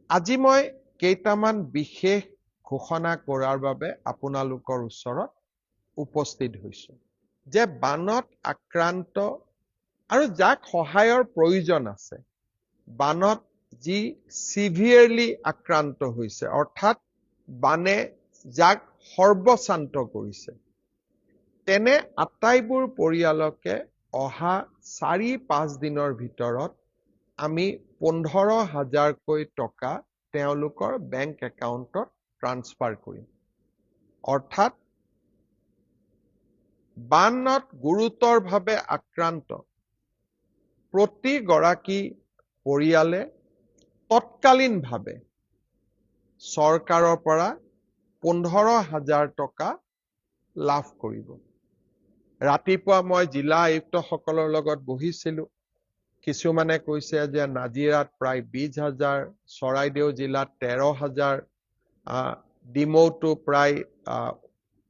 আজি মই কেইটামান বিশেষ ঘোষণা কৰাৰ বাবে আপোনালোকৰ ওচৰত উপস্থিত হৈছোঁ যে বানত আক্ৰান্ত আৰু যাক সহায়ৰ প্ৰয়োজন আছে, বানত যি চিভিয়াৰলি আক্ৰান্ত হৈছে, অৰ্থাৎ বানে যাক সৰ্বস্বান্ত কৰিছে, তেনে আটাইবোৰ পৰিয়ালকে অহা 4-5 দিনৰ ভিতৰত আমি 15,000কৈ টকা তেওঁলোকৰ বেংক একাউণ্টত ট্ৰান্সফাৰ কৰিম। অৰ্থাৎ বানত গুৰুতৰভাৱে আক্ৰান্ত প্ৰতিগৰাকী পৰিয়ালে তৎকালীনভাৱে চৰকাৰৰ পৰা 15,000 টকা লাভ কৰিব। ৰাতিপুৱা মই জিলা আয়ুক্তসকলৰ লগত বহিছিলোঁ। কিছুমানে কৈছে যে নাজিৰাত প্ৰায় 20,000, চৰাইদেউ জিলাত 13,000, ডিমৌতো প্ৰায়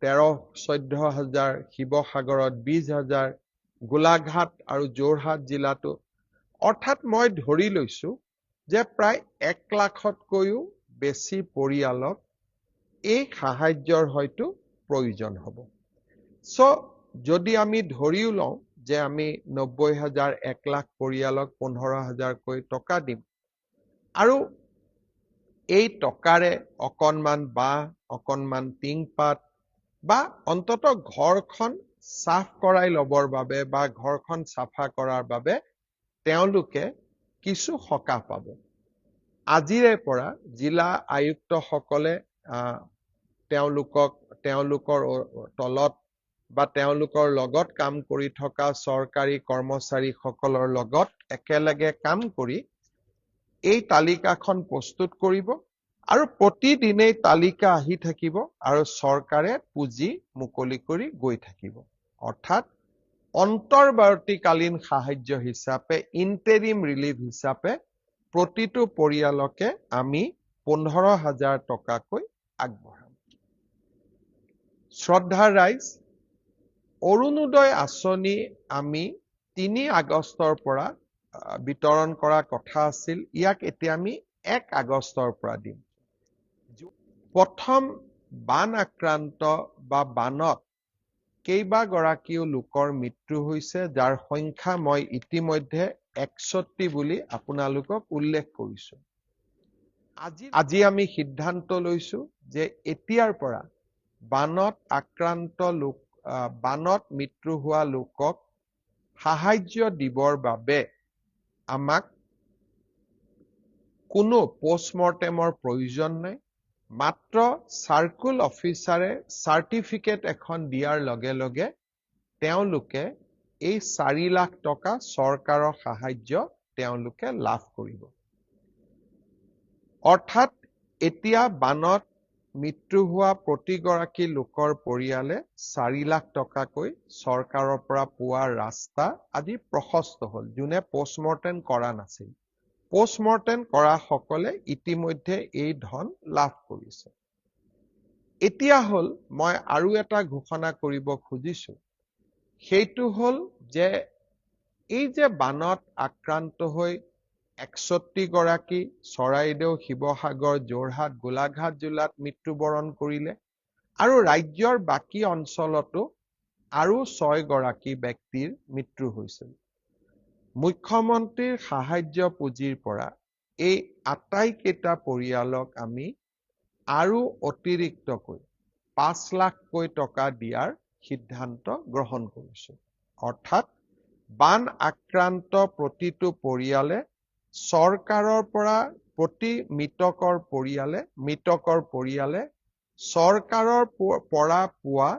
13-14 হাজাৰ, শিৱসাগৰত 20,000, গোলাঘাট আৰু যোৰহাট জিলাতো, অৰ্থাৎ মই ধৰি লৈছোঁ যে প্ৰায় 1 লাখতকৈও বেছি পৰিয়ালক এই সাহায্যৰ হয়তো প্ৰয়োজন হ'ব। চ' যদি আমি ধৰিও লওঁ যে আমি 90,000, 1 লাখ পৰিয়ালক 15,000কৈ টকা দিম আৰু এই টকাৰে অকণমান বাঁহ, অকণমান টিংপাত বা অন্ততঃ ঘৰখন চাফ কৰাই ল'বৰ বাবে বা ঘৰখন চাফা কৰাৰ বাবে তেওঁলোকে কিছু সকাহ পাব। আজিৰে পৰা জিলা আয়ুক্তসকলে তেওঁলোকৰ তলত বা তেওঁলোকৰ লগত কাম কৰি থকা চৰকাৰী কৰ্মচাৰীসকলৰ লগত একেলগে কাম কৰি এই তালিকাখন প্ৰস্তুত কৰিব আৰু প্ৰতিদিনেই তালিকা আহি থাকিব আৰু চৰকাৰে পুঁজি মুকলি কৰি গৈ থাকিব। অৰ্থাৎ অন্তৰ্বৰ্তীকালীন সাহায্য হিচাপে, ইণ্টেৰিম ৰিলিফ হিচাপে প্ৰতিটো পৰিয়ালকে আমি 15,000 টকাকৈ আগবঢ়াম। শ্ৰদ্ধাৰ ৰাইজ, অৰুণোদয় আঁচনি আমি 3 আগষ্টৰ পৰা বিতৰণ কৰা কথা আছিল, ইয়াক এতিয়া আমি 1 আগষ্টৰ পৰা দিম। প্ৰথম বান আক্ৰান্ত বা বানত কেইবাগৰাকীও লোকৰ মৃত্যু হৈছে, যাৰ সংখ্যা মই ইতিমধ্যে 61 বুলি আপোনালোকক উল্লেখ কৰিছো। আজি আমি সিদ্ধান্ত লৈছো যে এতিয়াৰ পৰা বানত আক্ৰান্ত লোক, বানত মৃত্যু হোৱা লোকক সাহায্য দিবৰ বাবে আমাক কোনো পষ্টমৰ্টেমৰ প্ৰয়োজন নাই। মাত্ৰ চাৰ্কুল অফিচাৰে চাৰ্টিফিকেট এখন দিয়াৰ লগে লগে তেওঁলোকে এই 4 লাখ টকা চৰকাৰৰ সাহায্য তেওঁলোকে লাভ কৰিব। অৰ্থাৎ এতিয়া বানত মৃত্যু হোৱা প্ৰতিগৰাকী লোকৰ পৰিয়ালে 4 লাখ টকাকৈ চৰকাৰৰ পৰা পোৱাৰ ৰাস্তা আজি প্ৰশস্ত হ'ল। যোনে পষ্টমৰ্টেম কৰা নাছিল, পষ্টমৰ্টেম কৰাসকলে ইতিমধ্যে এই ধন লাভ কৰিছে। এতিয়া হ'ল মই আৰু এটা ঘোষণা কৰিব খুজিছো, সেইটো হ'ল যে এই যে বানত আক্ৰান্ত হৈ 61 গৰাকী চৰাইদেউ, শিৱসাগৰ, যোৰহাট, গোলাঘাট জিলাত মৃত্যুবৰণ কৰিলে আৰু ৰাজ্যৰ বাকী অঞ্চলতো আৰু 6 গৰাকী ব্যক্তিৰ মৃত্যু হৈছিল। মুখ্যমন্ত্ৰীৰ সাহায্য পুঁজিৰ পৰা এই আটাইকেইটা পৰিয়ালক আমি আৰু অতিৰিক্তকৈ 5 লাখকৈ টকা দিয়াৰ সিদ্ধান্ত গ্ৰহণ কৰিছো। অৰ্থাৎ বান আক্ৰান্ত প্ৰতিটো পৰিয়ালে চৰকাৰৰ পৰা, প্ৰতি মৃতকৰ পৰিয়ালে চৰকাৰৰ পৰা পোৱা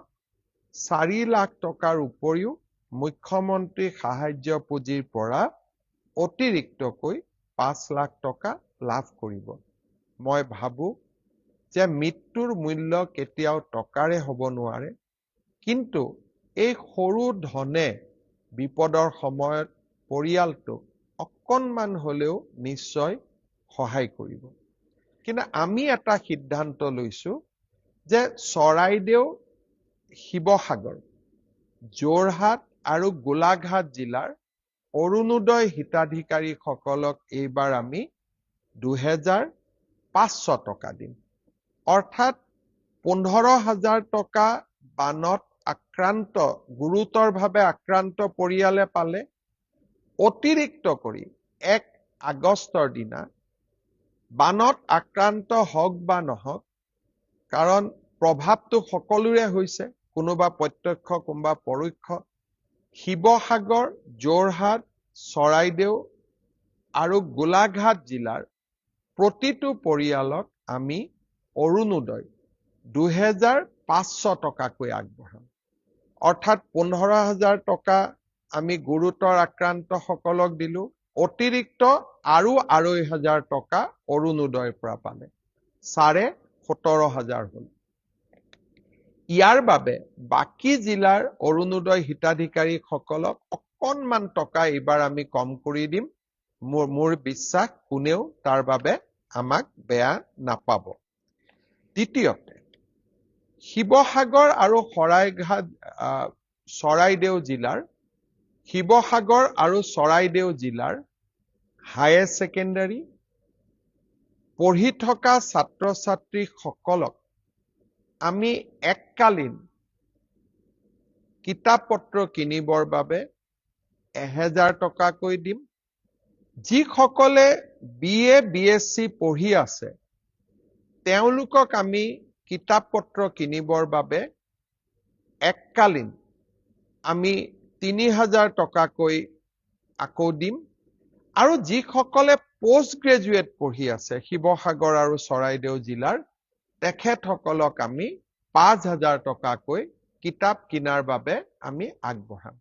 4 লাখ টকাৰ উপৰিও মুখ্যমন্ত্ৰী সাহায্য পুঁজিৰ পৰা অতিৰিক্তকৈ 5 লাখ টকা লাভ কৰিব। মই ভাবো যে মৃত্যুৰ মূল্য কেতিয়াও টকাৰে হ'ব নোৱাৰে, কিন্তু এই সৰু ধনে বিপদৰ সময়ত পৰিয়ালটোক অকণমান হ'লেও নিশ্চয় সহায় কৰিব। কিন্তু আমি এটা সিদ্ধান্ত লৈছো যে চৰাইদেউ, শিৱসাগৰ, যোৰহাট আৰু গোলাঘাট জিলাৰ অৰুণোদয় হিতাধিকাৰীসকলক এইবাৰ আমি 2000, 500 টকা দিম। অৰ্থাৎ 15,000 টকা বানত আক্ৰান্ত, গুৰুতৰভাৱে আক্ৰান্ত পৰিয়ালে পালে। অতিৰিক্ত কৰি 1 আগষ্টৰ দিনা বানত আক্ৰান্ত হওক বা নহওক, কাৰণ প্ৰভাৱটো সকলোৰে হৈছে, কোনোবা প্ৰত্যক্ষ কোনোবা পৰোক্ষ, শিৱসাগৰ, যোৰহাট, চৰাইদেউ আৰু গোলাঘাট জিলাৰ প্ৰতিটো পৰিয়ালক আমি অৰুণোদয় 2,500 টকাকৈ আগবঢ়াম। অৰ্থাৎ 15,000 টকা আমি গুৰুতৰ আক্ৰান্তসকলক দিলো, অতিৰিক্ত আৰু 2,500 টকা অৰুণোদয়ৰ পৰা পালে, 17,500 হ'ল। ইয়াৰ বাবে বাকী জিলাৰ অৰুণোদয় হিতাধিকাৰীসকলক অকণমান টকা এইবাৰ আমি কম কৰি দিম। মোৰ বিশ্বাস কোনেও তাৰ বাবে আমাক বেয়া নাপাব। দ্বিতীয়তে, শিৱসাগৰ আৰু শৰাইঘাট, চৰাইদেউ জিলাৰ, শিৱসাগৰ আৰু চৰাইদেউ জিলাৰ হায়াৰ ছেকেণ্ডাৰী পঢ়ি থকা ছাত্ৰ ছাত্ৰীসকলক আমি এককালীন কিতাপ পত্ৰ কিনিবৰ বাবে 1,000 টকাকৈ দিম। যিসকলে B A, B S C পঢ়ি আছে তেওঁলোকক আমি কিতাপ পত্ৰ কিনিবৰ বাবে এককালীন আমি 3,000 টকাকৈ আকৌ দিম। আৰু যিসকলে পষ্ট গ্ৰেজুৱেট পঢ়ি আছে শিৱসাগৰ আৰু চৰাইদেউ জিলাৰ, তেখেতসকলক আমি 5,000 টকাকৈ কিতাপ কিনাৰ বাবে আমি আগবঢ়াম।